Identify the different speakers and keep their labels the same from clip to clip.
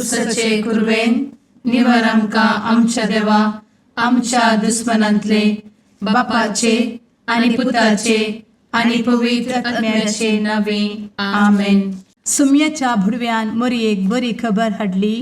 Speaker 1: कुर्साचे कुरवेन निवर आमकां आमच्या देवा आमच्या दुस्मनांतले बापाचे आनी पुताचे आनी पवित्र आत्म्याचे नावे. आमेन.
Speaker 2: सुम्याच्या भुडव्यान मोरयेक बरी खबर हाडली.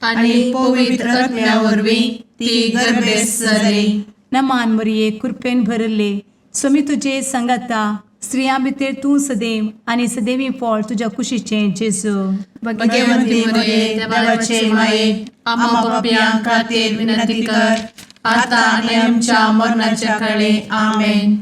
Speaker 1: आनी पवित्र आत्म्या वरवीं ती गर्भेस्त जाली.
Speaker 2: नमान मोरये, कृपेन भरले, स्वामी तुजे सांगाता, स्त्रियां भितर तूं सदैव आनी सदैवी फळ तुज्या कुशीचें जेजू.
Speaker 1: भगवंती मरिये, देवाचे माये, आम्हा पापयां खातीर विनंती कर, आता आनी आमच्या मरणाच्या काळी. आमेन.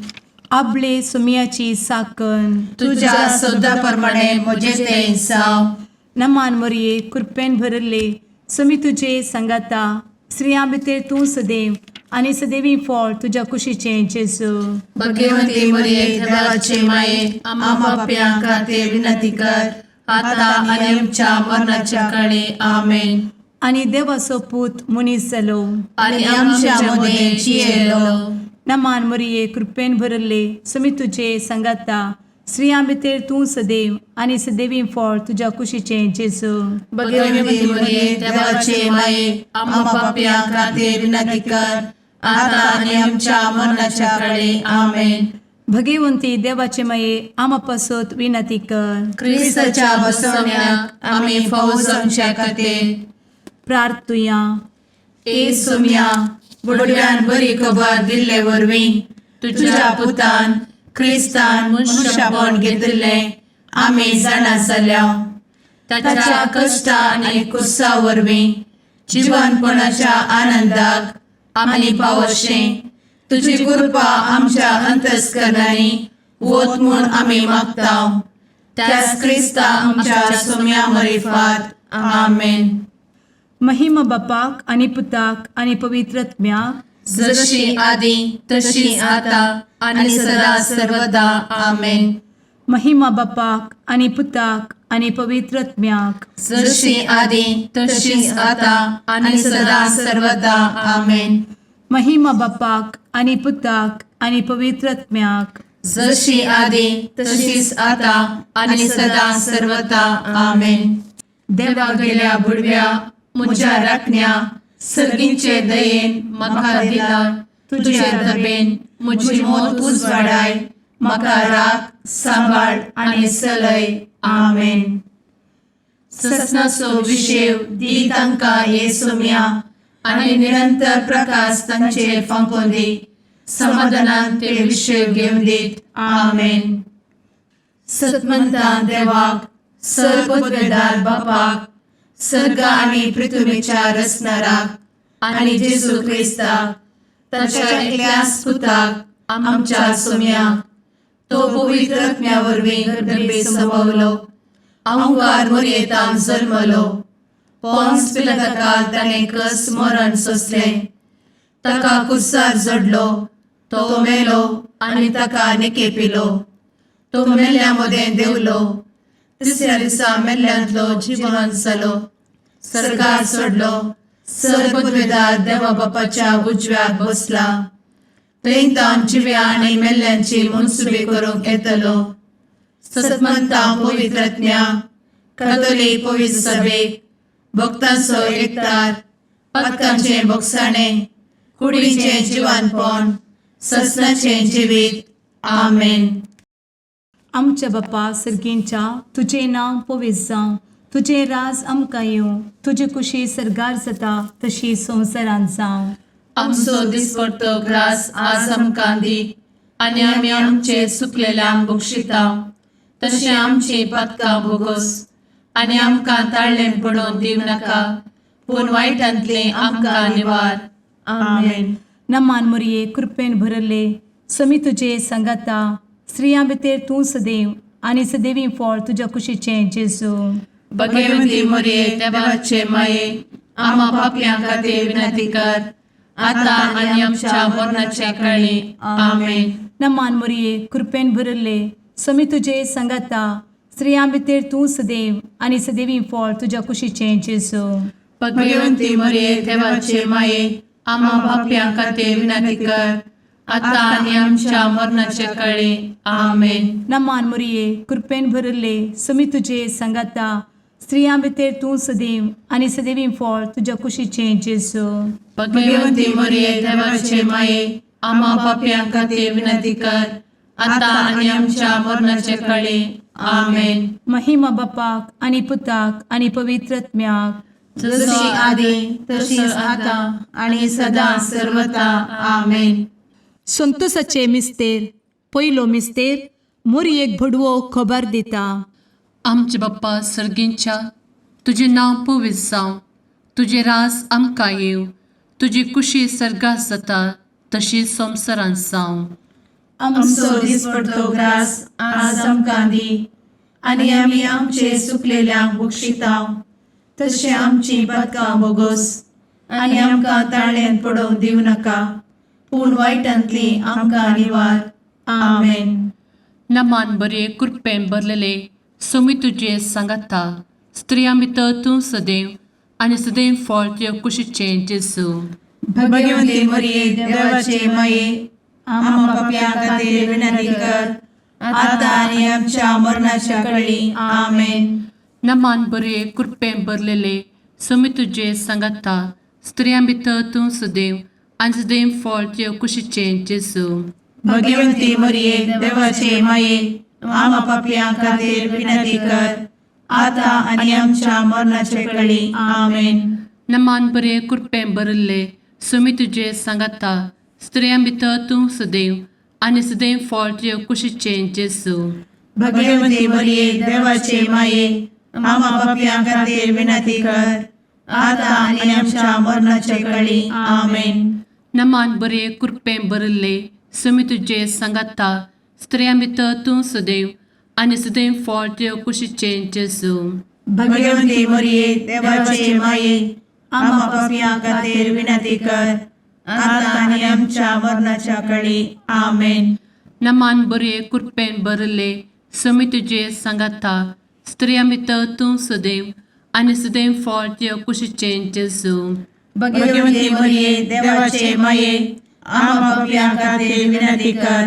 Speaker 2: आबले सुम्याची साकन.
Speaker 1: तुझ्या शब्दा प्रमाणे म्हजे ते जावं.
Speaker 2: नमान मोरये, कृपेन भरले, स्वामी तुजे सांगाता, स्त्रियां भितर तूं सदैव आनी सदैवी फळ तुज्या कुशीचें जेजू.
Speaker 1: भगवंती मरिये, देवाचे माये, आम्हा पापयां खातीर विनंती कर, आता आनी आमच्या मरणाच्या काळी. आमेन.
Speaker 2: आनी देवाचो पूत मनीस जालो
Speaker 1: आनी आमच्या मदें जियेलो.
Speaker 2: नमान मोरये, कृपेन भरले, स्वामी तुजे सांगाता, स्त्रियां भितर तूं सदैव आनी सदैवी फळ तुज्या कुशीचें जेजू.
Speaker 1: भगवंती मरिये, देवाचे माये, आम्हा पापयां खातीर विनंती कर, आता आनी आमच्या मरणाच्या काळी. आमेन.
Speaker 2: भगवंती देवाचे माये, आमा पासत विनंती कर.
Speaker 1: क्रिस्ताच्या बसवण्याक आमी फावो जावच्या खातीर
Speaker 2: प्रार्थुया.
Speaker 1: ए सोम्या, बुडव्यान बरी खबर दिल्ले वरवीं तुझ्या पुतान क्रिस्तान मनुष्यपण घेतिल्लें आमी जाणा जाल्या. ताच्या कश्टा आनी कुर्सा वरवीं जिवनपणाच्या आनंदाक आमी पावशें तुजी कृपा आमच्या अंतस्करणांनी वत म्हूण आमी मागता, त्याच क्रिस्ता आमच्या सोम्या मरिफात. आमेन.
Speaker 2: महिमा बापाक आनी पुताक आनी पवित्र आत्म्याक.
Speaker 1: जशी आदी तशी आता आणि सदा सर्वदा. आमेन.
Speaker 2: महिमा बापाक आनी पुताक आनी पवित्र आत्म्याक.
Speaker 1: जशी आदी तशीच आता आणि सदा सर्वदा. आमेन.
Speaker 2: महिमा बापाक आनी पुताक आनी पवित्र आत्म्याक.
Speaker 1: जशी आदी तशीच आता आणि सदा सर्वदा. आमेन. देवा गेल्या बुडव्या म्हज्या राखण्या, सर्गींचे दयेन म्हाका दिला तुझे दबेन म्हजी मोत उजवाडाय, म्हाका राख, सांबाळ आनी चलय. आमेन. ससनाचो विशेव दी तांकां ये सोम्या आनी निरंतर प्रकाश तांचेर फांकोवन दी, समाधानान ते विशेव घेवन दीत. आमेन. सतमंतान देवाक, सर्वपदवेदार बापाक, सर्ग आनी पृथ्वीच्या रचणाराक आनी जेजू क्रिस्ताक ताच्या एकल्याच पुताक आमच्या सोम्याक, तो पवित्र आत्म्या वरवीं गर्भे संभवलो, अंकार मोरयेतान जल्मलो, पोन्स पिलाताकाल ताणें कस मरण सोंसलें, ताका कुर्सार जडलो, तो मेलो आनी ताका निकेपिलो, तो मेल्ल्या मदें देंवलो, तिसऱ्या दिसा मेल्ल्यांतलो जिवन जालो, सर्गार चडलो, सर्वपदवेदार देवा बापाच्या उजव्याक बसला, थंय तावन जिव्या आनी मेल्ल्यांची मनसुबी करूंक येतलो. सतमंता पवित्रज्ञा कथोलीक पवित्र सभेक, भक्तांचो एकतार, पातकांचें भोगसाणें, कुडीचें जिवानपण, ससनाचें जिवीत. आमेन.
Speaker 2: आमच्या बापा सर्गींच्या, तुजें नांव पवित्र जावं, तुजें राज आमकां येवं, तुजी कुशी सर्गार जाता तशी संवसारांत जावं.
Speaker 1: आमचो दिसपडतो ग्रास आज आमकां दी आनी आमी आमचे चुकलेल्यांक बक्षिता तशें आमची पातकां भोगोस आनी आमकां ताळ्ळें पडोवन दिवं नाका, पूण वायटांतलें आमकां निवार. आमेन.
Speaker 2: नमान मोरये, कृपेन भरले, समी तुजे सांगाता, स्त्रियां भितर तूं सदैव आनी सदैवी फळ तुज्या कुशीचें जेजू.
Speaker 1: भगवती मोरये, देवाचे माये, आम्हा पापयां खातीर विनंती कर, आता आनी आमच्या मरणाच्या काळी. आमेन.
Speaker 2: नमान मोरये, कृपेन भरले, समी तुजे सांगाता, स्त्रियां भितर तूं सदैव आनी सदैवी फळ तुज्या कुशीचें जेजू.
Speaker 1: भगवंती मोरये, देवाचे माये, आम्हा पापयां खातीर विनंती कर, आता आनी आमच्या मरणाच्या काळी. आमेन.
Speaker 2: नमान मोरये, कृपेन भरले, समी तुजे सांगाता, स्त्रियां भितर तूं सदैव आनी सदैवी फळ तुज्या कुशीचें जेजू.
Speaker 1: भगवती मरिये, देवाचे माये, आम्हा पापयां खातीर विनंती कर, आता आनी आमच्या मरणाचे कळी. आमेन.
Speaker 2: महिमा बापाक आनी पुताक आनी पवित्र आत्म्याक.
Speaker 1: जशी आदी तशीच आता आणि सदा सर्वता. आमेन.
Speaker 2: संतोषाचे मिस्तेर. पयलो मिस्तेर. मोरयेक भडवो खबर दिता.
Speaker 1: आमचे बाप्पा सर्गींच्या, तुजें नांव पवित्र जावं, तुजें रास आमकां येवं, तुजी कुशी सर्गात जाता तशी संवसारांत जावं.
Speaker 3: आमचो दिसपडतो ग्रास आज आमकां दी आनी आमी आमचे सुकलेल्यांक बक्षितांव तशें आमची पदकां बोगोस आनी आमकां ताळ्यान पडोवंक दिवं नाका, पूण वायटांतली आमकां निवार. आमेन.
Speaker 1: नमान बरे, कृपेन भरलेले, सोमी तुजे सांगाता, स्त्रियां भितर तूं सदैव आनी सदैव फळ तुजे कुशीचें जेजू.
Speaker 3: भगवंती मरिये, देवाचे माये, आम्हा पापयां खातीर विनंती कर, आता आनी आमच्या मरणाच्या कळी. आमेन.
Speaker 1: नमान बरे, कृपेन भरलेले, सोमी तुजे सांगाता, स्त्रियां भितर तूं सदैव आनी सदैव फळ तुजे कुशीचें जेजू.
Speaker 3: भगवंती मरिये, देवाचे माये, आम्हा पापयां खातीर विनंती कर, आता आनी आमच्या मरणाचे कळी. आमेन.
Speaker 1: नमान बरे, कृपेन भरिल्ले, सोमी तुजे सांगाता, स्त्रियां भितर तूं सदैव आनी सदैव फळ तुजे कुशीचें जेजू.
Speaker 3: भगवंती मरिये, देवाचे माये, आम्हा पापयां खातीर विनंती कर, आता आनी आमच्या मरणाचे कळी. आमेन.
Speaker 1: नमान बरे, कृपेन भरिल्ले, सोमी तुजे सांगाता, स्त्रियां भितर तूं सदैव आनी सदैव फळ तुजे कुशीचें जेजू.
Speaker 3: भगवंती मरिये, देवाचे माये, आम्हा पापयां खातीर विनंती कर, आता आनी आमच्या मरणाच्या कळी. आमेन.
Speaker 1: नमान बरे, कृपेन भरिल्ले, सोमी तुजे सांगाता, स्त्रियां भितर तूं सदैव आनी सदैव फळ तुजे कुशीचें जेजू.
Speaker 3: भगवंती मरिये, देवाचे माये, आम्हा पापयां खातीर विनंती कर,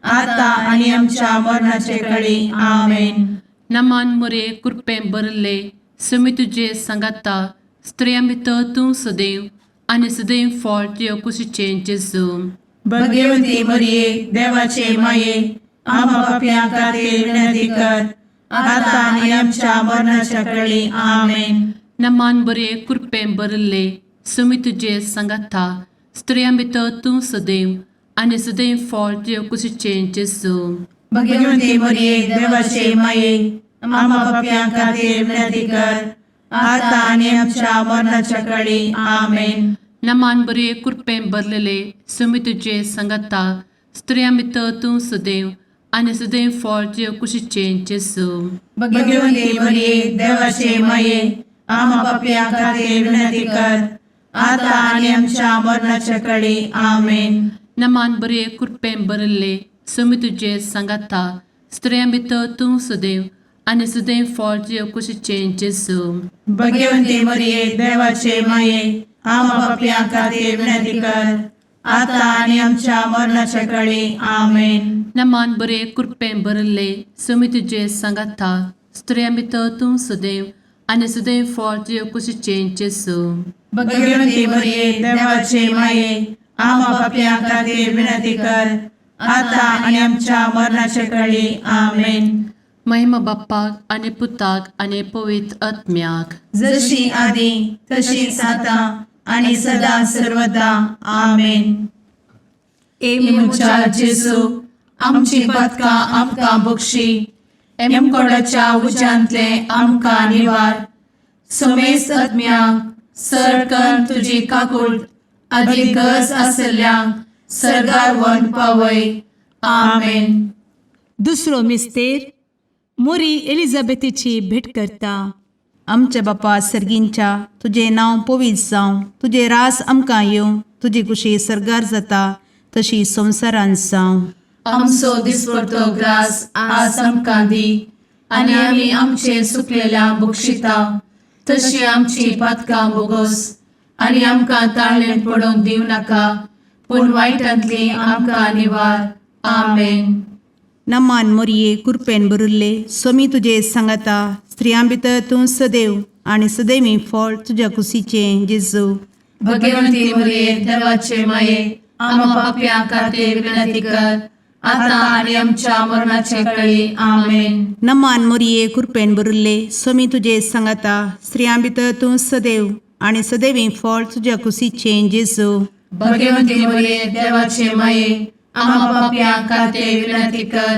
Speaker 3: आता आनी आमच्या मरणाचे कळी. आमेन.
Speaker 1: नमान मोरे, कृपेन भरिल्ले, सोमी तुजे सांगाता, स्त्रियां भितर तूं सदैव आनी सदैव फळ तुजे कुशीचें जेजू.
Speaker 3: भगवंती मरिये, देवाचे माये, आम्हा पापयां खातीर विनंती कर, आता आनी आमच्या मरणाच्या कळी. आमेन.
Speaker 1: नमान बरे, कृपेन भरिल्ले, सोमी तुजे सांगाता, स्त्रियां भितर तूं सदैव आनी सदैव फळ तुजे कुशीचें जेजू.
Speaker 3: भगवंती मरिये, देवाचे माये, आम्हा पापयां खातीर विनंती कर, आता आनी आमच्या मरणाच्या कळी. आमेन.
Speaker 1: नमान बरे, कृपेन भरलेले, सोमी तुजे सांगाता, स्त्रियां भितर तूं सदैव आनी सदैव फळ तुजे कुशीचें जेजू.
Speaker 3: भगवंती मरिये, देवाचे माये, आम्हा पापयां खातीर विनंती कर, आता आनी आमच्या मरणाच्या कळी. आमेन.
Speaker 1: नमान बरे, कृपेन भरिल्ले, सोमी तुजे सांगाता, स्त्रियां भितर तूं सदैव आनी सदैव फळ तुजे कुशीचें जेजू.
Speaker 3: भगवंती मरिये, देवाचे माये, आम्हा पापयां खातीर विनंती कर, आता आनी आमच्या मरणाच्या कळी. आमेन.
Speaker 1: नमान बरे, कृपेन भरिल्ले, सोमी तुजे सांगाता, स्त्रियां भितर तूं सदैव आनी सदैव फळ तुजे कुशीचें जेजू.
Speaker 3: भगवंती मरिये, देवाचे माये, आम्हा पापयां खातीर विनंती कर, आता आनी आमच्या मरणाच्या कळी. आमेन.
Speaker 1: महिमा बाप्पाक आनी पुताक आनी पवित्र आत्म्याक.
Speaker 3: जशी आदी तशीच आता आणि सदा सर्वदा. आमेन.
Speaker 2: ए
Speaker 3: म्हज्या जेजू, आमची पदकां आमकां बक्षी, एमकोडाच्या उज्यांतले आमकां निवार, समेस्त आत्म्यांक सरकन तुजी काकूळ आदी गरज आसल्ल्यांक सर्गार वन पावय. आमेन.
Speaker 2: दुसरो मिस्तेर. मोरी एलिझाबेथीची भेट करता.
Speaker 4: आमच्या बापा सर्गींच्या, तुजें नांव पवित्र जावं, तुजें रास आमकां येवं, तुजी कुशी सर्गार जाता तशी संवसारांत जावं.
Speaker 1: आमचो दिसपडतो ग्रास आज आमकां दी आनी आमी आमचे सुकलेल्या बक्षिता तशी आमची पातकां बोगोस आनी आमकां ताळ्ळें पडोवंक दिवं नाका, पूण वायटांतली आमकां निवार. आमेन.
Speaker 4: नमान मोरये, कुरपेन भरिल्ले, स्वामी तुजे सांगाता, स्त्रियां भितर तूं सदैव आनी सदैवी फळ तुज्या कुशीचें जेजू.
Speaker 1: भगवंती मरिये देवाचे माये, आम्हा पापयां खातीर विनंती कर, आता आनी आमच्या मरणाचे कळी. आमेन.
Speaker 4: नमान मोरये, कृपेन भरिल्ले, स्वामी तुजे सांगाता. स्त्रियां भितर तूं सदैव आनी सदैवी फळ तुज्या कुशीचें जेजू.
Speaker 1: भगवंती मरिये देवाचे माये, आम्हा पापयां खातीर विनंती कर,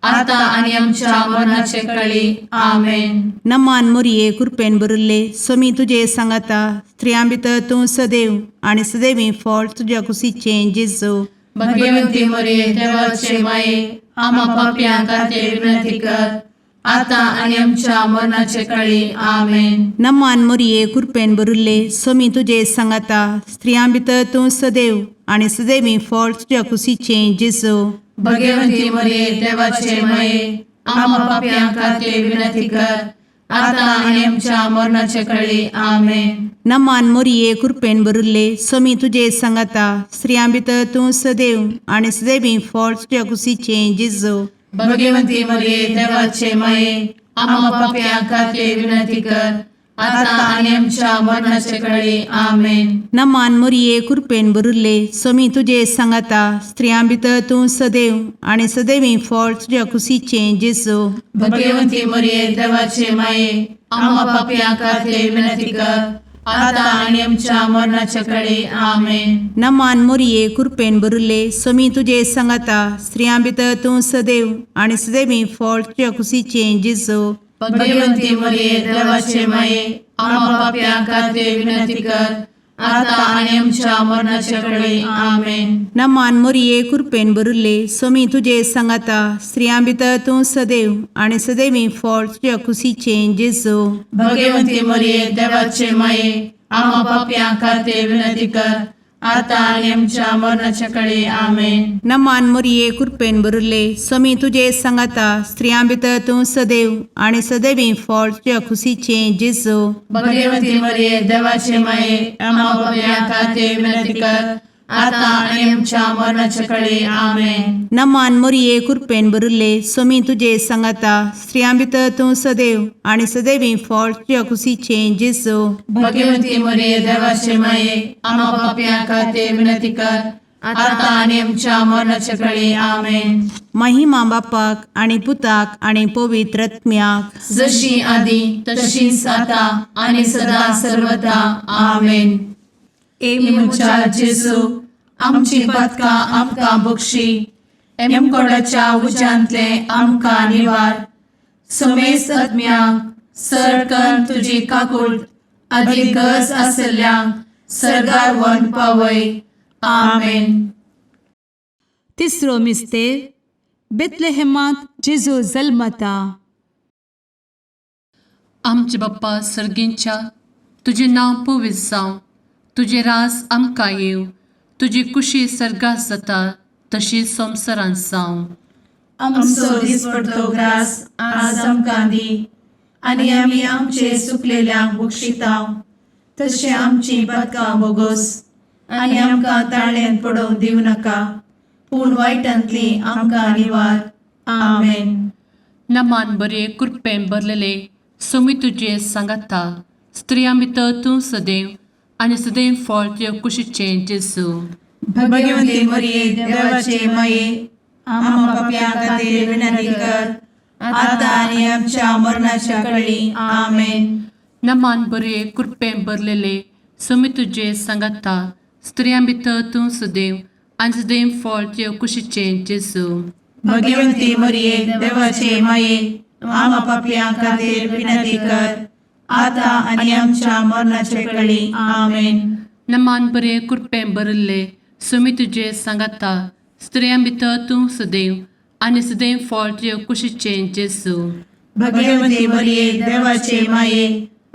Speaker 1: आता आनी आमच्या मरणाचे कळी. आमेन.
Speaker 4: नमान मोरये, कृपेन भरिल्ले, स्वामी तुजे सांगाता. स्त्रियां भितर तूं सदैव आनी सदैवी फळ तुज्या कुशीचें जेजू.
Speaker 1: भगवंती मरिये देवाचे माये, आम्हा पापयां खातीर विनंती कर, आता आनी आमच्या मरणाचे कळी. आमेन.
Speaker 4: नमान मोरये, कृपेन भरिल्ले, स्वामी तुजे सांगाता. स्त्रियां भितर तूं सदैव आनी सदैवी फळ तुज्या कुशीचें जेजू.
Speaker 1: भगवंती मरिये देवाचे माये, आम्हा पापयां खातीर विनंती कर, आता आनी आमच्या मरणाचे कळी. आमेन.
Speaker 4: नमान मोरये, कृपेन भरिल्ले, स्वामी तुजे सांगाता. स्त्रियां भितर तूं सदैव आनी सदैवी फळ तुज्या कुशीचें जेजू.
Speaker 1: भगवंती मरिये देवाचे माये, आम्हा पापयां खातीर विनंती कर, आता आनी आमच्या मरणाचे कळी. आमेन.
Speaker 4: नमान मोरये, कृपेन भरिल्ले, स्वामी तुजे सांगाता. स्त्रियां भितर तूं सदैव आनी सदैवी फळ तुज्या कुशीचें जेजू.
Speaker 1: भगवंती मरिये देवाचे माये, आम्हा पापयां खातीर विनंती कर, आता आनी आमच्या मरणाचे कळी. आमेन.
Speaker 4: नमान मोरये, कृपेन भरिल्ले, स्वामी तुजे सांगाता. स्त्रियां भितर तूं सदैव आनी सदैवी फळ तुज्या कुशीचें जेजू.
Speaker 1: भगवंती मरिये देवाचे माये, आम्हा पापयां खातीर विनंती कर, आता आनी आमच्या मरणाचे कळी. आमेन.
Speaker 4: नमान मोरये, कृपेन भरिल्ले, स्वामी तुजे सांगाता. स्त्रियां भितर तूं सदैव आनी सदैवी फळ तुज्या कुशीचें जेजू.
Speaker 1: भगवंती मरिये देवाचे माये, आम्हा पापयां खातीर विनंती कर, आता आनी आमच्या मरणाच्या कळी. आमेन.
Speaker 4: नमान मोरये, कृपेन भरिल्ले, स्वामी तुजे सांगाता. स्त्रियां भितर तूं सदैव आनी सदैवी फळ तुज्या कुशीचें जेजू.
Speaker 1: भगवंती मरिये देवाचे माये, आम्हा पापयां खातीर विनंती कर, आता आनी आमच्या मरणाच्या कळी. आमेन.
Speaker 4: नमान मोरये, कृपेन भरिल्ले, स्वामी तुजे सांगाता. स्त्रियां भितर तूं सदैव आनी सदैवी फळ तुज्या कुशीचें जेजू.
Speaker 1: भगवंती मरिये देवाचे माये, आम्हा पापयां खातीर विनंती कर, आता आनी आमच्या मरणाच्या कळी. आमेन.
Speaker 4: महिमा बापाक आनी पुताक आनी पवित्र आत्म्याक,
Speaker 1: जशी आदी तशीच आता आनी सदा सर्वदा. आमेन.
Speaker 2: ए
Speaker 1: म्हज्या जेजू, आमची पातकां आमकां बक्षी, एमकोडाच्या उज्यांतले आमकां निवार, समेस्त आत्म्यांक सरकन तुजी काकूट आदी गरज आसल्ल्यांक सर्गार व्हरून पावय. आमेन.
Speaker 2: तिसरो मिस्तेर, बेतलेहेमांत जेजू जल्मता.
Speaker 1: आमचे बाप्पा सर्गींच्या, तुजें नांव पवित्र जावं, तुजें राज आमकां येवं, तुजी कुशी सर्गात जाता तशी संवसारांत जावं.
Speaker 3: आमचो दिसपडतो ग्रास आज आमकां दी, आनी आमी आमचे सुकलेल्यांक बक्षितांव, तशें आमची पातकां बोगोस, आनी आमकां ताळ्यान पडोवंक दिवं नाका, पूण वायटांतली आमकां निवार. आमेन.
Speaker 1: नमान बरे, कृपेन भरलेले, सोमी तुजे सांगाता, स्त्रियां भितर तूं सदैव आनी सदैव फळ तुजे कुशीचें जेजू.
Speaker 3: भगवंती मरिये देवाचे माये, आम्हा पापयां खातीर विनंती कर, आता आनी आमच्या मरणाच्या कळी. आमेन.
Speaker 1: नमान बरे, कृपेन भरलेले, सोमी तुजे सांगाता, स्त्रियां भितर तूं सदैव आनी सदैव फळ तुजे कुशीचें जेजू.
Speaker 3: भगवंती मरिये देवाचे माये, आम्हा पापयां खातीर विनंती कर, आता आनी आमच्या मरणाच्या कळी. आमेन.
Speaker 1: नमान बरे, कृपेन भरिल्ले, सोमी तुजे सांगाता, स्त्रियां भितर तूं सदैव आनी सदैव फळ तुजे कुशीचें जेजू.
Speaker 3: भगवंती मरिये देवाचे माये,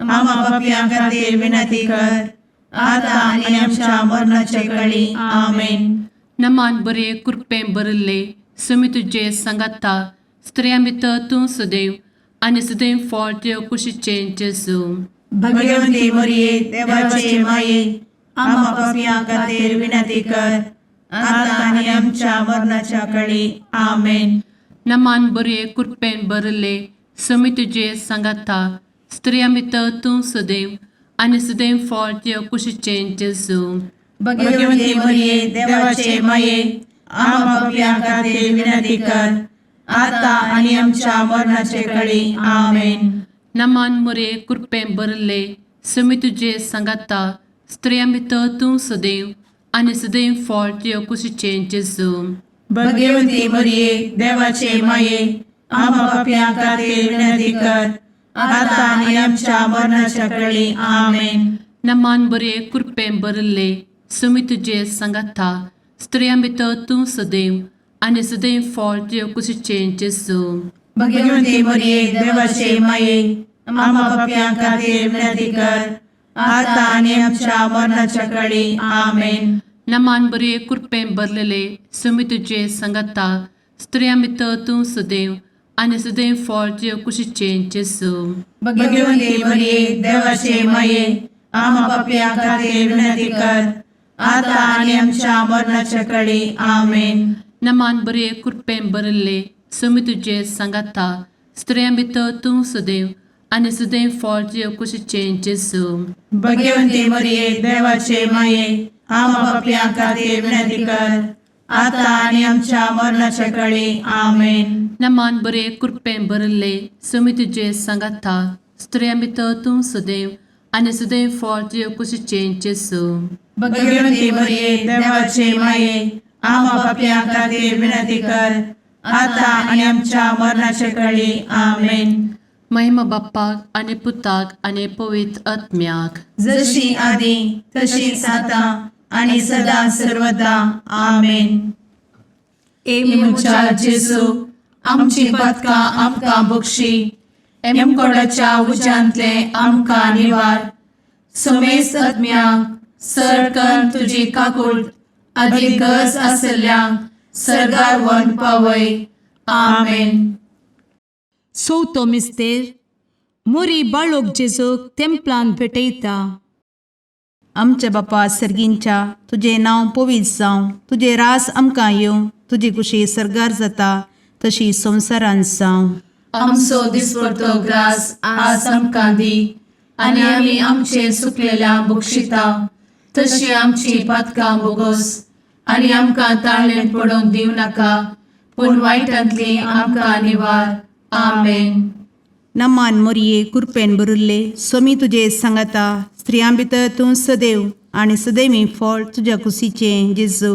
Speaker 3: आम्हा पापयां खातीर विनंती कर, आता आनी आमच्या मरणाच्या कळी. आमेन.
Speaker 1: नमान बरे, कृपेन भरिल्ले, सोमी तुजे सांगाता, स्त्रियां भितर तूं सदैव आनी सदैव फळ तुजे कुशीचें जेजू.
Speaker 3: भगवंती मरिये देवाचे माये, आम्हा पापयां खातीर विनंती कर, आता आनी आमच्या मरणाच्या कळी. आमेन.
Speaker 1: नमान बरे, कृपेन भरिल्ले, समी तुजे सांगाता स्त्रियां भितर तूं सदैव आनी सदैव फळ तुज्या कुशीचें जेजू.
Speaker 3: भगवती मरिये, देवाचे माये, आम्हा पापयां खातीर विनंती कर, आता आनी आमच्या मरणाचे कळी. आमेन.
Speaker 1: नमान मुरे कृपें भरले, समी तुजे सांगाता स्त्रियां भितर तूं सदैव आनी सदैव फळ तुज्या कुशीचें जेजू.
Speaker 3: भगवती मरिये, देवाचे माये, आम्हा पापयां खातीर विनंती कर, आता आनी आमच्या मरणाच्या कळी. आमेन.
Speaker 1: नमान बरे कृपें भरले, समी तुजे सांगाता स्त्रियां भितर तूं सदैव आनी सदैव फळ तुज्या कुशीचें जेजू.
Speaker 3: भगवती मरिये, देवाचे माये, आम्हा पापयां खातीर विनंती कर, आता आनी आमच्या मरणाच्या कळी. आमेन.
Speaker 1: नमान बरे कृपें भरलेले, समी तुजे सांगाता स्त्रियां भितर तूं सदैव आनी सदैव फळ तुज्या कुशीचें जेजू.
Speaker 3: भगवती मरिये, देवाचे माये, आम्हा पापयां खातीर विनंती कर, आता आनी आमच्या मरणाच्या कळी. आमेन.
Speaker 1: नमान बरे कृपें भरले, समी तुजे सांगाता स्त्रियां भितर तूं सदैव आनी सदैव फळ तुज्या कुशीचें जेजू.
Speaker 3: भगवती मरिये, देवाचे माये, आम्हा पापयां खातीर विनंती कर, आता आनी आमच्या मरणाच्या कळी. आमेन.
Speaker 1: नमान बरे कृपें भरले, समी तुजे सांगाता स्त्रियां भितर तूं सदैव आनी सदैव फळ तुज्या कुशीचें जेजू.
Speaker 3: भगवती मरिये, देवाचे माये, आम्हा पापयां खातीर विनंती कर, आता आनी आमच्या मरणाच्या कळी. आमेन.
Speaker 1: महिमा बाप्पाक आनी पुताक आनी पवित्र आत्म्याक,
Speaker 3: जशी आदी तशीच आता आणि सदा सर्वदा. आमेन.
Speaker 2: ए
Speaker 3: म्हज्या जेजू, आमची पातकां आमकां बक्षी, एमकोडाच्या उज्यांतले आमकां निवार, समेस्त आत्म्यांक सरकन तुजी काकूळ आदी गरज आसल्ल्यांक सर्गार व्हरून पावय. आमेन.
Speaker 2: चवथो मिस्तेर. मुरी बाळोक जेजूक तेंपलान भेटयता.
Speaker 4: आमच्या बापा सर्गींच्या, तुजें नांव पवित्र जावं, तुजें रास आमकां येवं, तुजी कुशी सर्गार जाता तशी संवसारांत जावं.
Speaker 1: आमचो दिसपडतो ग्रास आज आमकां दी आनी आमी आमचे सुकलेल्या बक्षिता तशी आमची पातकां बोगोस आनी आमकां ताळणेंत पडोवंक दिवं नाका, पूण वायटांतली आमकां निवार. आमेन.
Speaker 4: नमान मोरये, कुरपेन भरिल्ले, सोमी तुजे सांगाता, स्त्रियां भितर तूं सदैव आनी सदैवी फळ तुज्या कुशीचें जेजू.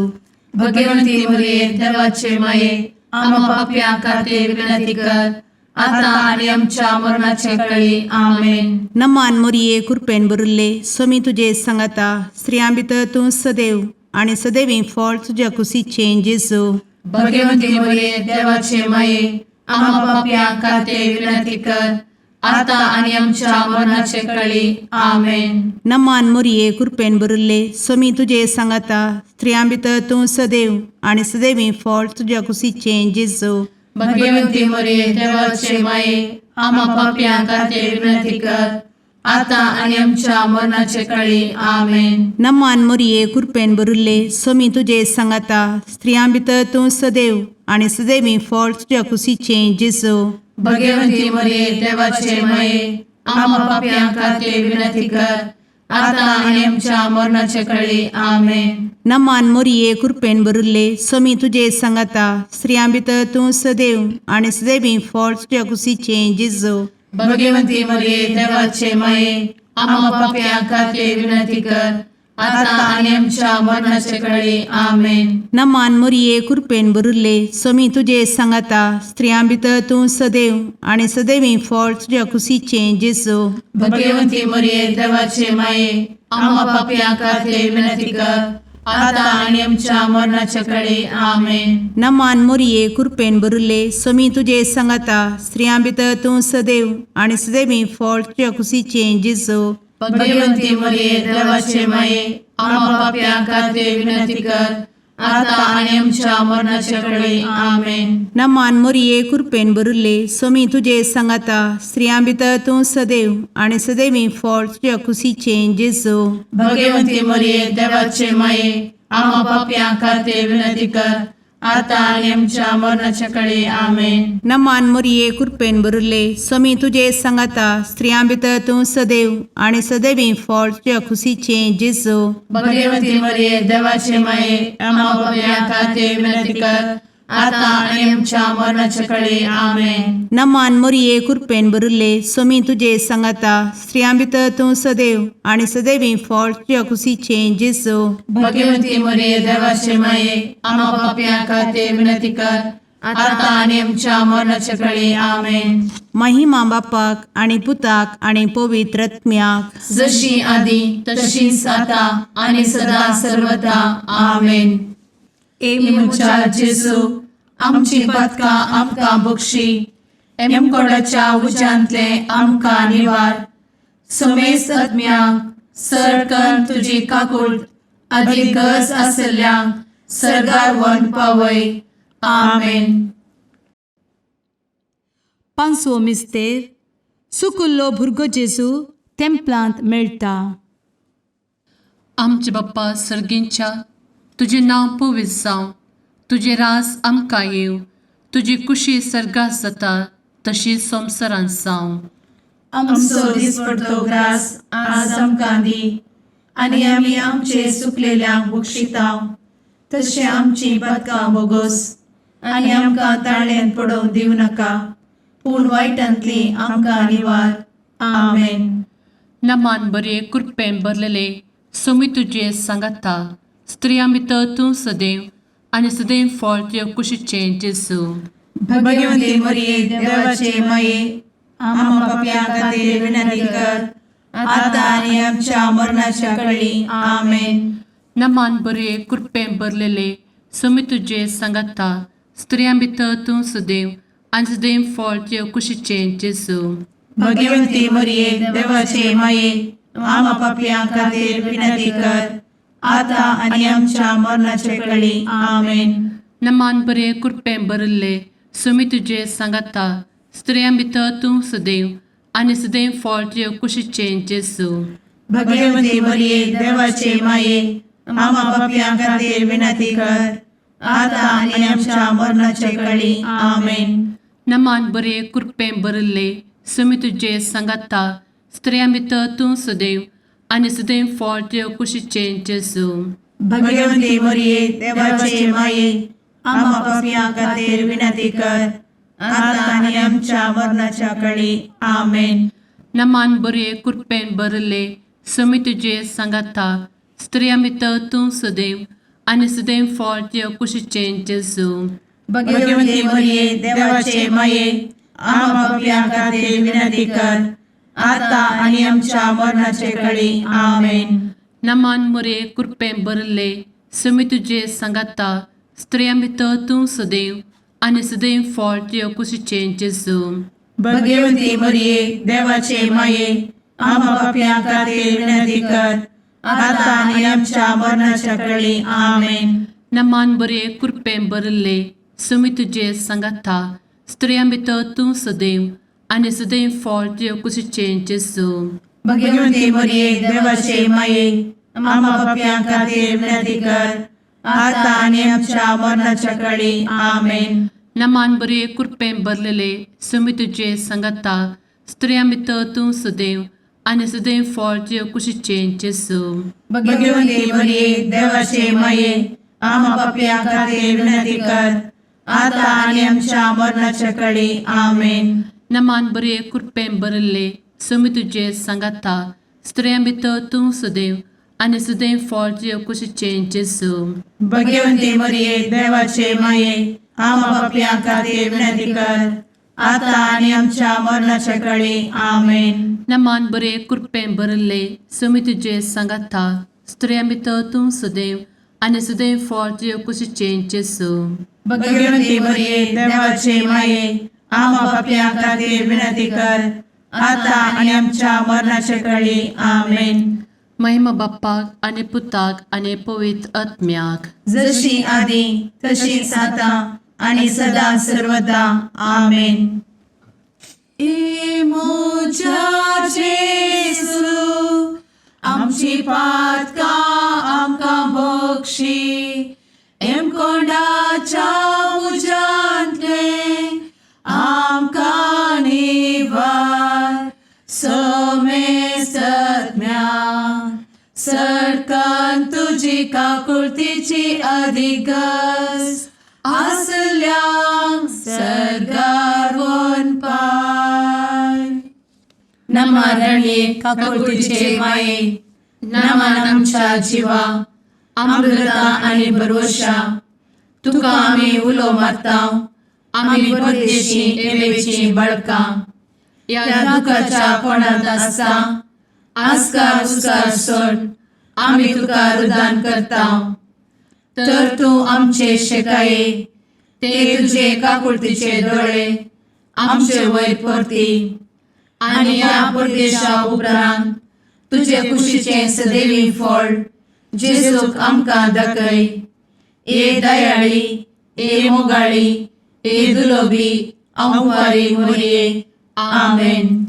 Speaker 1: भगवंती मरिये, देवाचे माये, आम्हा पापयां खातीर विनंती कर, आता आनी आमच्या मरणाचे कळी. आमेन.
Speaker 4: नमान मोरये, कुरपेन भरिल्ले, सोमी तुजे सांगाता, स्त्रियां भितर तूं सदैव आनी सदैवी फळ तुज्या कुशीचें जेजू.
Speaker 1: भगवंती मरिये, देवाचे माये, आम्हा पापयां खातीर विनंती कर, आता आनी आमच्या मरणाचे कळी. आमेन.
Speaker 4: नमान मोरये, कुरपेन भरिल्ले, सोमी तुजे सांगाता, स्त्रियां भितर तूं सदैव आनी सदैवी फळ तुज्या कुशीचें जेजू.
Speaker 1: भगवंती मरिये, देवाचे माये, आम्हा पापयां खातीर विनंती कर, आता आनी आमच्या मरणाचे कळी. आमेन.
Speaker 4: नमान मोरये, कुरपेन भरिल्ले, सोमी तुजे सांगाता, स्त्रियां भितर तूं सदैव आनी सदैवी फळ तुज्या कुशीचें जेजू.
Speaker 1: भगवंती मरिये, देवाचे माये, आम्हा पापयां खातीर विनंती कर, आता आनी आमच्या मरणाचे कळी. आमेन.
Speaker 4: नमान मोरये, कुरपेन भरिल्ले, सोमी तुजे सांगाता, स्त्रियां भितर तूं सदैव आनी सदैवी फळ तुज्या कुशीचें जेजू.
Speaker 1: भगवंती मरिये, देवाचे माये, आम्हा पापयां खातीर विनंती कर, आता आनी आमच्या मरणाचे कळी. आमेन.
Speaker 4: नमान मोरये, कुरपेन भरिल्ले, सोमी तुजे सांगाता, स्त्रियां भितर तूं सदैव आनी सदैवी फळ तुज्या कुशीचें जेजू.
Speaker 1: भगवंती मरिये, देवाचे माये, आम्हा पापयां खातीर विनंती कर, आता आनी आमच्या मरणाचे कळी. आमेन.
Speaker 4: नमान मोरये, कुरपेन भरिल्ले, सोमी तुजे सांगाता, स्त्रियां भितर तूं सदैव आनी सदैवी फळ तुज्या कुशीचें जेजू.
Speaker 1: भगवंती मरिये, देवाचे माये, आम्हा पापयां खातीर विनंती कर, आता आनी आमच्या मरणाचे कळी. आमेन.
Speaker 4: नमान मोरये, कुरपेन भरिल्ले, सोमी तुजे सांगाता, स्त्रियां भितर तूं सदैव आनी सदैवी फळ तुज्या कुशीचें जेजू.
Speaker 1: भगवंती मरिये, देवाचे माये, आम्हा पापयां खातीर विनंती कर,
Speaker 3: आतां आनी आमच्या मरणाच्या कडे आमेन.
Speaker 4: नमान मोरये, कृपेन भरिल्ले, स्वामी तुजे सांगाता. स्त्रियां भितर तूं सदैव आनी सदैवी फळ तुज्या खुशीचें जेजू.
Speaker 3: भगवती मरिये, देवाचे माये, आम्हा पापयां खातीर विनंती कर, आतां आनी आमच्या मरणाच्या कडे आमेन.
Speaker 4: नमान मोरये, कृपेन भरिल्ले, स्वामी तुजे सांगाता. स्त्रियां भितर तूं सदैव आनी सदैवी फळ तुज्या खुशीचें जेजू.
Speaker 3: भगवती मरिये, देवाचे माये, आम्हा पापयां खातीर विनंती कर, आतां आनी आमच्या मरणाच्या कडे आमेन.
Speaker 4: महिमा बापाक आनी पुताक आनी पवित्र आत्म्याक.
Speaker 3: जशी आदी तशीच आता आणि सदा सर्वदा आमेन.
Speaker 2: ए
Speaker 3: म्हज्या जेजू, आमची पदकां आमकां बक्षी, एमकोडाच्या उज्यांतले आमकां निवार, समेस्त आत्म्यांक सरकन तुजी काकूळ आदी गरज आसल्ल्यांक सरगार वन पावय. आमेन.
Speaker 2: पांचवो मिस्तेर, सुकुल्लो भुरगो जेजू तेंपलांत मेळटा.
Speaker 1: आमचे बाप्पा सर्गींच्या, तुजें नांव पवित्र जावं, तुजें रास आमकां येवं, तुजी कुशी सर्गात जाता तशी संवसारांत जावं.
Speaker 3: आमचो दिसपडतो ग्रास आज आमकां दी, आनी आमी आमचे सुकलेल्यांक बक्षितांव, तशें आमची पदकां बोगोस, आनी आमकां ताळ्यान पडोवंक दिवं नाका, पूण वायटांतली आमकां निवार. आमेन.
Speaker 1: नमान बरे, कृपेन भरलेले, सोमी तुजे सांगाता. स्त्रियां भितर तूं सदैव आनी सदैव फळ तुज्या कुशीचें जेजू.
Speaker 3: भगवती मरिये, देवाचे माये, आम्हा पापयां खातीर विनंती कर, आतां आनी आमच्या मरणाच्या कळी. आमेन.
Speaker 1: नमान बरे, कृपेन भरलेले, सोमी तुजे सांगाता. स्त्रियां भितर तूं सदैव आनी सदैव फळ तुज्या कुशीचें जेजू.
Speaker 3: भगवती मरिये, देवाचे माये, आम्हा पापयां खातीर विनंती कर, आतां आनी आमच्या मरणाचे कळी. आमेन.
Speaker 1: नमान बरे, कृपेन भरिल्ले, सुमी तुजे सांगाता. स्त्रियां भितर तूं सदैव आनी सदैव फळ तुज्या कुशीचें जेजू.
Speaker 3: भगवती मरिये, देवाचे माये, आम्हा पापयां खातीर विनंती कर, आतां आनी आमच्या मरणाचे कळी. आमेन.
Speaker 1: नमान बरे, कृपेन भरिल्ले, सुमी तुजे सांगाता. स्त्रियां भितर तूं सदैव आनी सदैव फळ तुज्या कुशीचें जेजू.
Speaker 3: भगवती मरिये, देवाचे माये, आम्हा पापयां खातीर विनंती कर, आतां आनी आमच्या मरणाच्या कळी. आमेन.
Speaker 1: नमान बरे, कृपेन भरिल्ले, सुमी तुजे सांगाता. स्त्रियां भितर तूं सदैव आनी सदैव फळ तुज्या कुशीचें जेजू.
Speaker 3: भगवती मरिये, देवाचे माये, आम्हा पापयां खातीर विनंती कर, आतां आनी आमच्या मरणाचे कळी. आमेन.
Speaker 1: नमान मोरे, कृपेन भरिल्ले, सुमी तुजे सांगाता. स्त्रियां भितर तूं सदैव आनी सदैव फळ तुज्या कुशीचें जेजू.
Speaker 3: भगवती मरिये, देवाचे माये, आम्हा पापयां खातीर विनंती कर, आतां आनी आमच्या मरणाच्या कळी. आमेन.
Speaker 1: नमान बरे, कृपेन भरिल्ले, सुमी तुजे सांगाता. स्त्रियां भितर तूं सदैव आनी सदैव फळ तुज्या कुशीचें जेजू.
Speaker 3: भगवती मरिये, देवाचे माये, आम्हा पापयां खातीर विनंती कर, आतां आनी आमच्या मरणाच्या कळी. आमेन.
Speaker 1: नमान बरे, कृपेन भरलेले, सुमी तुजे सांगाता. स्त्रियां भितर तूं सदैव आनी सदैव फळ तुज्या कुशीचें जेजू.
Speaker 3: भगवती मरिये, देवाचे माये, आम्हा पापयां खातीर विनंती कर, आतां आनी आमच्या मरणाच्या कळी. आमेन.
Speaker 1: नमान बरे, कृपेन भरिल्ले, सुमी तुजे सांगाता. स्त्रियां भितर तूं सदैव आनी सदैव फळ तुज्या कुशीचें जेजू.
Speaker 3: भगवती मरिये, देवाचे माये, आम्हा पापयां खातीर विनंती कर, आतां आनी आमच्या मरणाच्या कळी. आमेन.
Speaker 1: नमान बरे, कृपेन भरिल्ले, सुमी तुजे सांगाता. स्त्रियां भितर तूं सदैव आनी सदैव फळ तुज्या कुशीचें जेजू.
Speaker 3: भगवती मरिये, देवाचे माये, आम्हा पापयां खातीर विनंती कर, आतां आनी आमच्या मरणाच्या कळी. आमेन.
Speaker 1: महिमा बाप्पाक आनी पुताक आनी पवित्र आत्म्याक.
Speaker 3: जशी आदी तशीच आतां आणि सदा सर्वदा. आमेन.
Speaker 1: ए म्हज्या जेजू, आमची पातकां आमकां बक्षी, एमकोंडाच्या तुजी काकुळतीची अधिक गरज आसल्यांक सर्गार वनपाय. नमा रणये काकुळतीचे माये, नमन आमच्या जिवा, अमृता आनी भरवशा, तुका आमी उलो मारता, आमी परदेशी एवेची बळकां ह्या दुखाच्या कोणांत आसता आस्कार उस्कार सोड आमी तुका रुदान करता, तर तूं आमचे शेकाये ते तुजे काकुळतीचे दोळे आमचे वयर परती आनी ह्या परदेशा उपरांत तुजे कुशीचें सदैवी फळ जेजूक आमकां दाखय. ए दयाळी, ए मोगाळी, ए दुलोबी अंवारी मोरये, आमेन.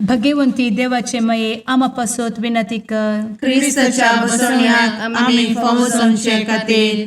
Speaker 2: भगवंती देवाचे मये आमा पासत विनंती कर.
Speaker 3: क्रिस्ताच्या बसवण्याक आमी फावो जावचे खातीर.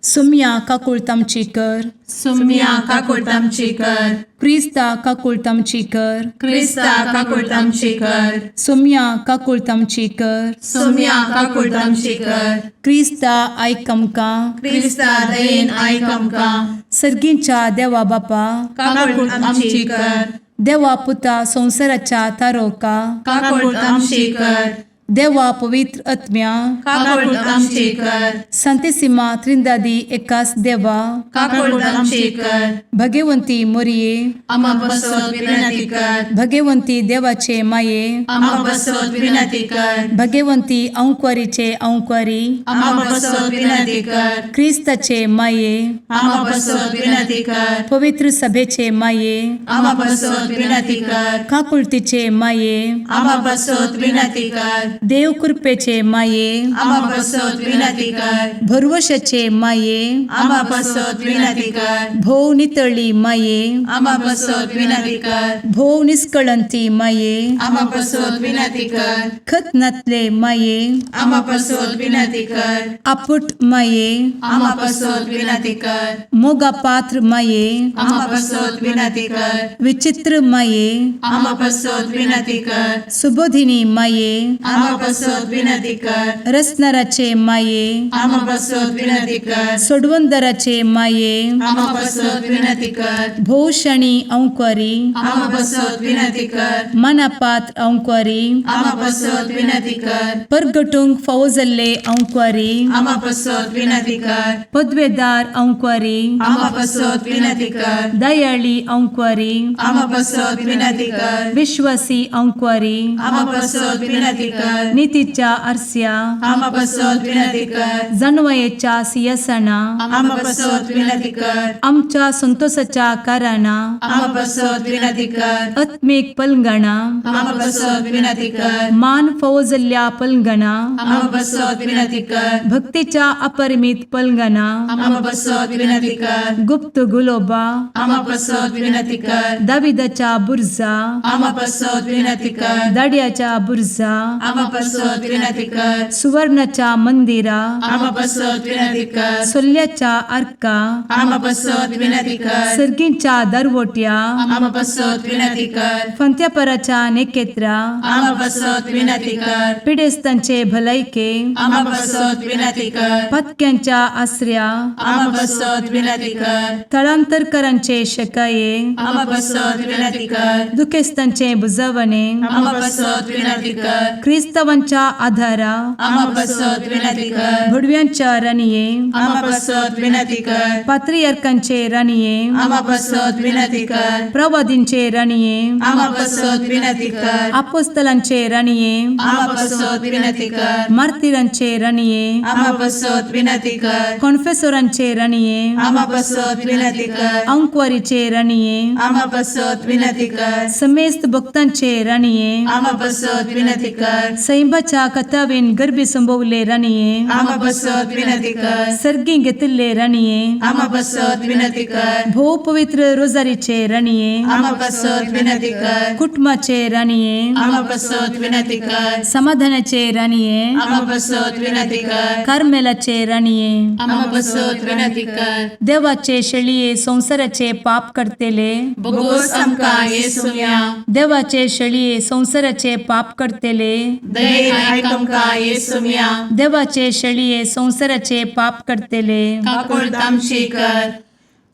Speaker 2: सुम्या काकुळत आमची कर.
Speaker 3: सुम्या काकुळट आमची कर.
Speaker 2: क्रिस्ता काकुळत आमची कर.
Speaker 3: क्रिस्ता काकुळट आमची कर.
Speaker 2: सुम्या काकुळत आमची कर.
Speaker 3: सुम्या काकुळट आमची कर.
Speaker 2: क्रिस्ता आयक आमकां.
Speaker 3: क्रिस्ता दयेन आयक आमकां.
Speaker 2: सर्गींच्या देवा बापा,
Speaker 3: काकुळट आमची कर.
Speaker 2: देवा पुता संवसाराच्या तारोका,
Speaker 3: काकुळट आमची कर.
Speaker 2: देवा पवित्र आत्म्या,
Speaker 3: काकुळट आमची कर.
Speaker 2: संतेसिमा त्रिंदादी एकास देवा,
Speaker 3: काकुळट आमची कर.
Speaker 2: भगवंती मोरये,
Speaker 3: आमा बसत विनंती कर.
Speaker 2: भगवंती देवाचे माये,
Speaker 3: आमा बसत विनंती कर.
Speaker 2: भगवंती अंक्वारीचे अंक्वारी,
Speaker 3: आमा बसत विनंती कर.
Speaker 2: क्रिस्ताचे माये,
Speaker 3: आमा बसत विनंती कर.
Speaker 2: पवित्र सभेचे माये,
Speaker 3: आमा बसत विनंती कर.
Speaker 2: काकुळतीचे माये,
Speaker 3: आमा बसत विनंती कर.
Speaker 2: देव कृपेचे माये,
Speaker 3: आमा बसत विनंती कर.
Speaker 2: भरवशाचे माये,
Speaker 3: आमा बसत विनंती कर.
Speaker 2: भोव नितळी माये,
Speaker 3: आमा बसत विनंती कर.
Speaker 2: भोव निष्कळंती माये,
Speaker 3: आमा बसत विनंती कर.
Speaker 2: खत नातले माये,
Speaker 3: आमा बसत विनंती कर.
Speaker 2: आपुट माये,
Speaker 3: आमा बसत विनंती कर.
Speaker 2: मोगा पात्र माये,
Speaker 3: आमा बसत विनंती कर.
Speaker 2: विचित्र माये,
Speaker 3: आमा बसत विनंती कर.
Speaker 2: सुबोधिनी माये,
Speaker 3: आमा बसत विनंती कर.
Speaker 2: रसनाराचे माये,
Speaker 3: आमा बसत विनंती कर.
Speaker 2: सोडवंदराचे माये,
Speaker 3: आमा बसत विनंती कर.
Speaker 2: भोवशणी अंक्वारी,
Speaker 3: आमा बसत विनंती कर.
Speaker 2: मनापात्र अंक्वारी,
Speaker 3: आमा बसत विनंती कर.
Speaker 2: परगटूंक फावो जाल्ले अंक्वारी,
Speaker 3: आमा बसत विनंती कर.
Speaker 2: पदवेदार अंक्वारी,
Speaker 3: आमा बसत विनंती कर.
Speaker 2: दयाळी अंक्वारी,
Speaker 3: आमा बसत विनंती कर.
Speaker 2: विश्वासी अंक्वारी,
Speaker 3: आमा बसत विनंती कर.
Speaker 2: नितीच्या आरस्या,
Speaker 3: आमा बसत विनंती कर.
Speaker 2: जानवयेच्या सियासना,
Speaker 3: आमा बसत विनंती कर.
Speaker 2: आमच्या संतोषाच्या कारणा,
Speaker 3: आमा बसत विनंती कर.
Speaker 2: आत्मीक पलंगणा,
Speaker 3: आमा बसत विनंती कर.
Speaker 2: मान फावो जाल्ल्या पलंगणा,
Speaker 3: आमा बसत विनंती कर.
Speaker 2: भक्तीच्या अपरिमित पलंगणा,
Speaker 3: आमा बसत विनंती कर.
Speaker 2: गुप्त गुलोबा,
Speaker 3: आमा बसत विनंती कर.
Speaker 2: दाविदाच्या बुर्जा,
Speaker 3: आमा बसत विनंती कर.
Speaker 2: दाड्याच्या बुर्जा,
Speaker 3: आमा बसत विनंती कर.
Speaker 2: सुवर्णाच्या मंदिरा,
Speaker 3: आमा बसत विनंती कर.
Speaker 2: सोल्ल्याच्या आर्का,
Speaker 3: आमा बसत विनंती कर.
Speaker 2: सर्गींच्या दरवट्या,
Speaker 3: आमा बसत विनंती कर.
Speaker 2: फंत्यापराच्या नेकेत्रा,
Speaker 3: आमा बसत विनंती कर.
Speaker 2: पिडेस्तांचे भलायके,
Speaker 3: आमा बसत विनंती कर.
Speaker 2: पत्क्यांच्या आसऱ्या,
Speaker 3: आमा बसत विनंती कर.
Speaker 2: थळांतरकरांचे शकाये,
Speaker 3: आमा बसत विनंती कर.
Speaker 2: दुखेस्तांचे बुजवणे,
Speaker 3: आमा बसत विनंती कर.
Speaker 2: क्रिस्तावांच्या आधारा,
Speaker 3: आमा बसत विनंती कर.
Speaker 2: भुडव्यांच्या राणये,
Speaker 3: आमा बसत विनंती कर.
Speaker 2: पात्रियार्कांचे राणये,
Speaker 3: आमा बसत विनंती कर.
Speaker 2: प्रवादींचे राणये,
Speaker 3: आमा बसत विनंती कर.
Speaker 2: आपोस्तलांचे राणये,
Speaker 3: आमा बसत विनंती कर.
Speaker 2: मार्तिरांचे राणये,
Speaker 3: आमा बसत विनंती कर.
Speaker 2: कॉन्फेसोरांचे राणये,
Speaker 3: आमा बसत विनंती कर.
Speaker 2: अंक्वारीचे राणये,
Speaker 3: आमा बसत विनंती कर.
Speaker 2: समेस्त भक्तांचे राणये,
Speaker 3: आमा बसत विनंती कर.
Speaker 2: सैंबाच्या कथावेन गर्भी संभवले राणये,
Speaker 3: आमा बसत विनंती कर.
Speaker 2: सर्गी घेतिल्ले राणये,
Speaker 3: आमा बसत विनंती कर.
Speaker 2: भोव पवित्र रोजारीचे राणये,
Speaker 3: आमा बसत विनंती कर.
Speaker 2: कुटुंबाचे राणये,
Speaker 3: आमा बसत विनंती कर.
Speaker 2: समाधानाचे राणये,
Speaker 3: आमा बसत विनंती कर.
Speaker 2: कार्मेलाचे राणये,
Speaker 1: आमा बसत विनंती कर.
Speaker 2: देवाचे शेळये संवसाराचे पाप करतेले,
Speaker 1: बोगोस आमकां येसुया.
Speaker 2: देवाचे शेळये संवसाराचे पाप करतेले,
Speaker 1: दयेन आयक आमकां येसुम्या.
Speaker 2: देवाचे शेळये संवसाराचे पाप करतले,
Speaker 1: काकुळट आमची कर.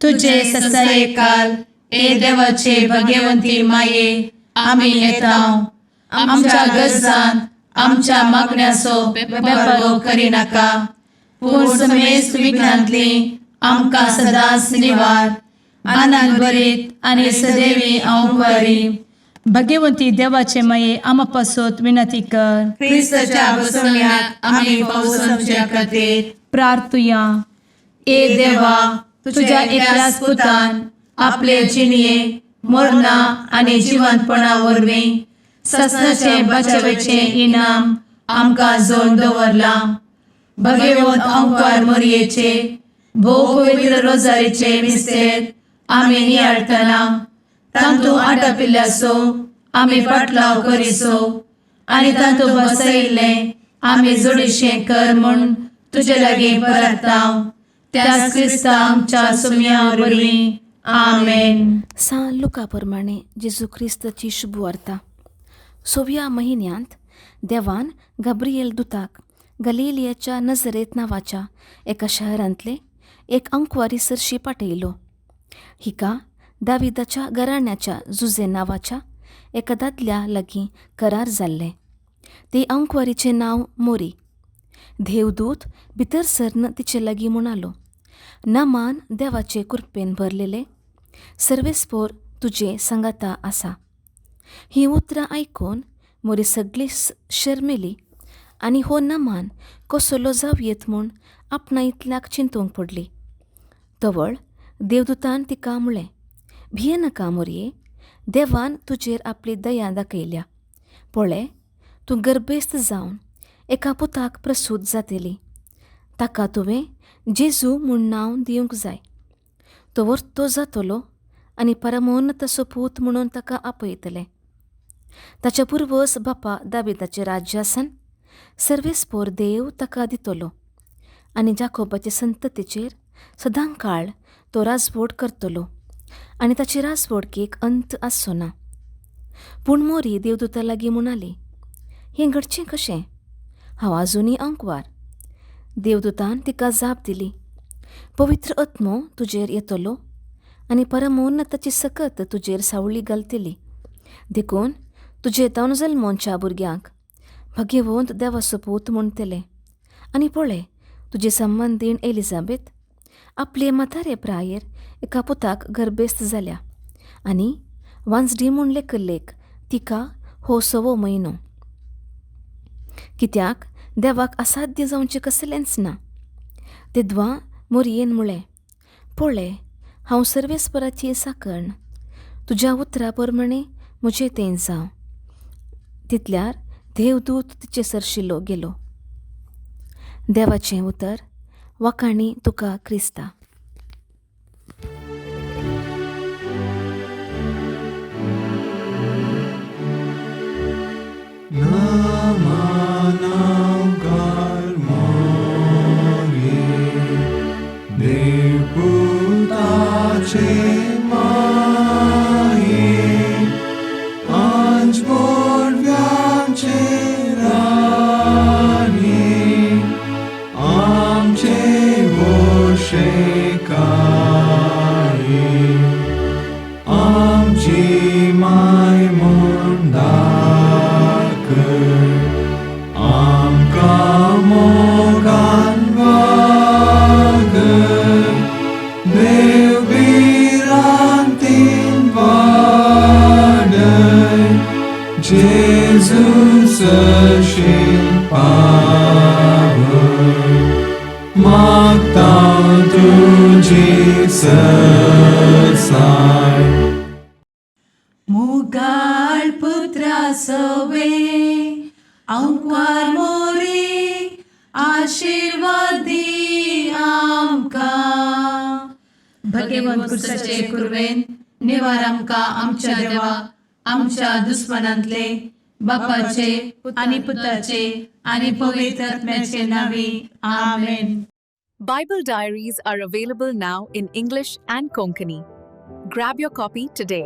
Speaker 2: तुझे
Speaker 1: तुझे ससायेकाल ए देवाचे भगवंती माये, आमी येता. आमच्या गरजान आमच्या मागण्याचो बेपर्वो करिनाका, पूण समेस्त विघ्नांतली आमकां सदांच निवार. आनंद भरीत आनी सदैवी अंकुरी
Speaker 2: भगवंती देवाचे माये, आमा पासत विनंती कर.
Speaker 1: क्रिस्ताच्या बसवण्यात आमी पावसाच्या खातीर.
Speaker 2: प्रार्थुया.
Speaker 1: ए देवा, तुझ्या एकल्याच पुतान आपले जिणये मरणा आनी जिवंतपणा वरवीं ससनाचे बचावेचे इनाम आमकां जोड दवरलां. भगवंत अंकार मोरयेचे भोव पवित्र रोजारीचे मिस्तेर आमी नियाळटना तांतू आटापिल्ल्याचो आमी पाटलाव करिसो आनी तांतू बसयिल्लें आमी जोडीशें कर म्हूण तुजे लागीं परताव, त्याच क्रिस्ता आमच्या सुम्या वरवीं. आमेन.
Speaker 5: सां लुका प्रमाणे जेजू क्रिस्ताची शुभवार्ता. सव्या म्हयन्यांत देवान गाब्रिएल दुताक गलिलियाच्या नजरेत नांवाच्या एका शहरांतले एक अंकवारी सरशी पाठयलो. हिका दाविदाच्या घराण्याच्या जुजे नांवाच्या एका दादल्या लागीं करार जाल्लें. ते अंकवारीचें नांव मोरी. देवदूत भितर सरन तिचे लागीं म्हणालो, नमान देवाचे कुरपेन भरलेले, सर्वेस्पोर तुजे सांगाता आसा. हीं उतरां आयकून मोरी सगळी शर्मेली आनी हो नमान कसलो जावं म्हूण आपणा इतल्याक चिंतूंक पडली. तवळ देवदूतान तिका म्हळें, भियेनाका मोरये, देवान तुजेर आपली दया दाखयल्या. पळय, तूं गर्भेस्त जावन एका पुताक प्रसूत जातली. ताका तुवें जेजू म्हूण नांव दिवंक जाय. तो वर्तो जातलो आनी परमोन्नताचो पूत म्हणून ताका आपयतले. ताच्या पुर्वज बापा दाविदाचें राज्यासन सर्वेस्पोर देव ताका दितलो आनी जाकोबाचे संततीचेर सदांकाळ तो राजवट करतलो आनी ताचे राजवटकेक अंत आसचो ना. पूण मोरी देवदूता लागीं म्हणाली, हें घडचें कशें? हांव आजुनूय अंकवार. देवदूतान तिका जाप दिली, पवित्र आत्मो तुजेर येतलो आनी परमोन्नताची सकत तुजेर सावळी घालतली. देखून तुजे तावन जल्मोच्या भुरग्यांक भगवंत देवाचो पूत म्हणटले. आनी पळय, तुजे संबंदीण एलिझाबेथ आपले म्हातारे प्रायेर एका पुताक गर्भेस्त जाल्या आनी वांजडी म्हूण लेखल्लेक तिका हो सवो म्हयनो. कित्याक देवाक असाध्य जावचें कसलेंच ना. तेद्वां मोरयेन म्हळें, पळय, हांव सर्वेस्पराची साकर्ण, तुज्या उतरा प्रमाणे म्हजें तें जावं. तितल्यार देवदूत तिचे सरशिलो गेलो. देवाचें उतर. वाखाणी तुका क्रिस्ता.
Speaker 6: नमनांकार मोरये, देवपुताचे माये, आंज बोडव्यांचे राणये, आमचे वोशेकाये, आमची माय म्हूण दाखय, आमकां मोगान वागय, देव भिरांतीन वाडय, जेजू सरशीं पावय, मागता तुजी सरसाय.
Speaker 3: मुगाळ पुत्रा सवे अंकुर मोरी, आशीर्वाद दी आमकां.
Speaker 1: भगवंत कुर्साचे कुरवेन निवार आमकां आमच्या देवा, आमच्या दुस्मनांतले. बापाचे
Speaker 2: आनी पुताचे आनी पवित्र आत्म्याचे नांवी. आमेन.
Speaker 7: Bible Diaries are available now in English and Konkani. Grab your copy today.